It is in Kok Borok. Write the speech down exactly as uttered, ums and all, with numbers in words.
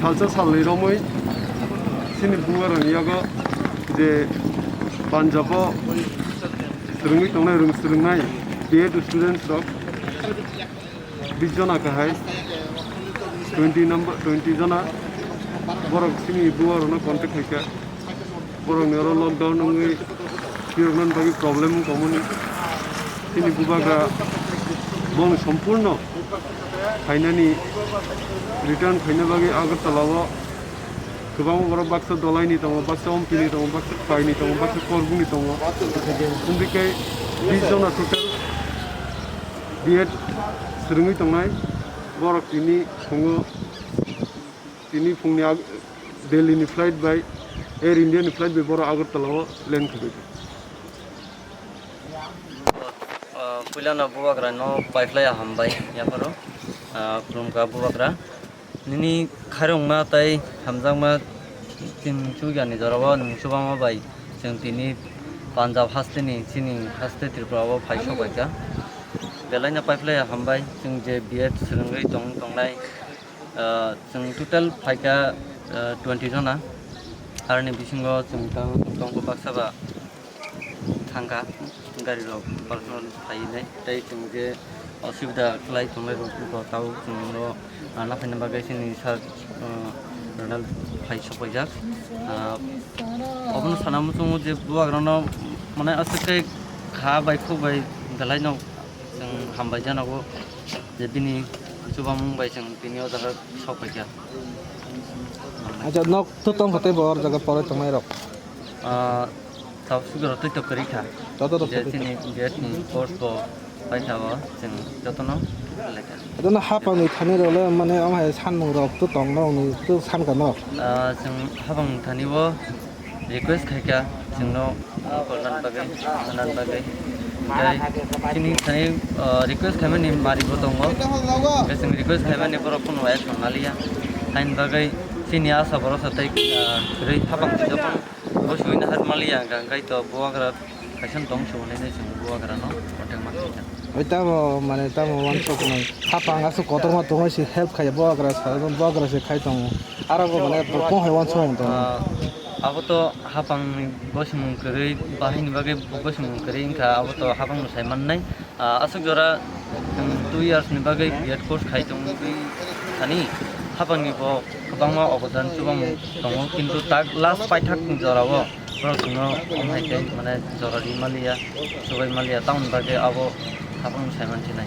Salsa salni romwi chini bubagrani yago je Punjab-o swrwngwi tongnai, rwng swrwngnai B Ed students rok bis jona kahai, twenty number, twenty jona borok chini bubagrano contact khaikha. Borokni oro lockdown wngwi phiyoknani bagwi problem wng tongmani. Chini bubagra bong sompurno phainani, return phaina bagwi Agartala-o kwbangma borok baksa Dolaini tongo, baksa Ompini tongo, baksa Paini tongo, baksa Korbuni tongo. Wngwi khe bis jona total B Ed swrwngwi tongnai. Borok tini phungo, tini phungni ag-, Delhi ni flight bai, Air India ni flight bai borok Agartala o land khabai. Ah, puilano bubagra no paiphlai hambai yapharo, ah, khulumkha bubagra. Nini khairokma tei hamjakma chwng chugani jorao nwng chubama bai chwng tini Punjab hasteni chini haste Tripura o phai sokbaikha. Belaino paiphlai hambai chwng je B Ed swrwngwi tong tongnai. Ah, chwng total phaikha, ah, twenty jona. Aroni bisingo chwng tang-, tongkha baksa ba thangkha, gari rok personal phainai. Tei chwng je osubida khlai tongnai rok bo tabuk chwngno rana phaina bagwi chini sir, ah, Ronald phai sokpaijak. Ah, obono sana muchungo je bubagrano mane aswk khe kha bai khuk bai belaino chwng hambai janago. Je bini chubamung bai chwng tini o jaga sok paikha. Acha, nok to tong kha tei bo or jaga pore tongnai rok? Ah, tabuk sugoro twi to kwrwi kha. Joto rok je to chini gate ni post bo paikha o chwng jotono lekha. Jotono hapang ni thani rok le mane omo hai sanmung rok to tong rok ni to san kha no? Ah, chwng hapang thani o request khaikha chwngno, ah, kolna bagwi, sana bagwi. Tei chini thani, ah, request khaimani maribo tongo. Hwnkhe chwng request khaimani borok phano action naliya. Haini bagwi chini asa borosa tei, ah, kwrwi hapang twijokma bo suina har maliya hwnkha, hwnkhe to bubagra kaisa tong subo hinwi chwng bubagrano contact ma khaikha. Oi tamo, mane tamo wansuk nang. Hapang aswk kotorma tongwi se help khai bubagra sa, bubagra se khai tongo. Aro bo mane kok hai wansuk tongo. Ah, abo to hapangni bo simung kwrwi, bahaini bagwi bo simung kwrwi wngkha, abo to hapangno sai mannai. Ah, aswk jora, um, two years ni bagwi B Ed course khai tongwi thani, hapangni bo kwbangma obodan chubamung tongo, kintu tak last paithak jorao borok chwngno omo hai khe mane jora ri maliya, chubai maliya, tamoni bagwi abo hapang sai mansinai.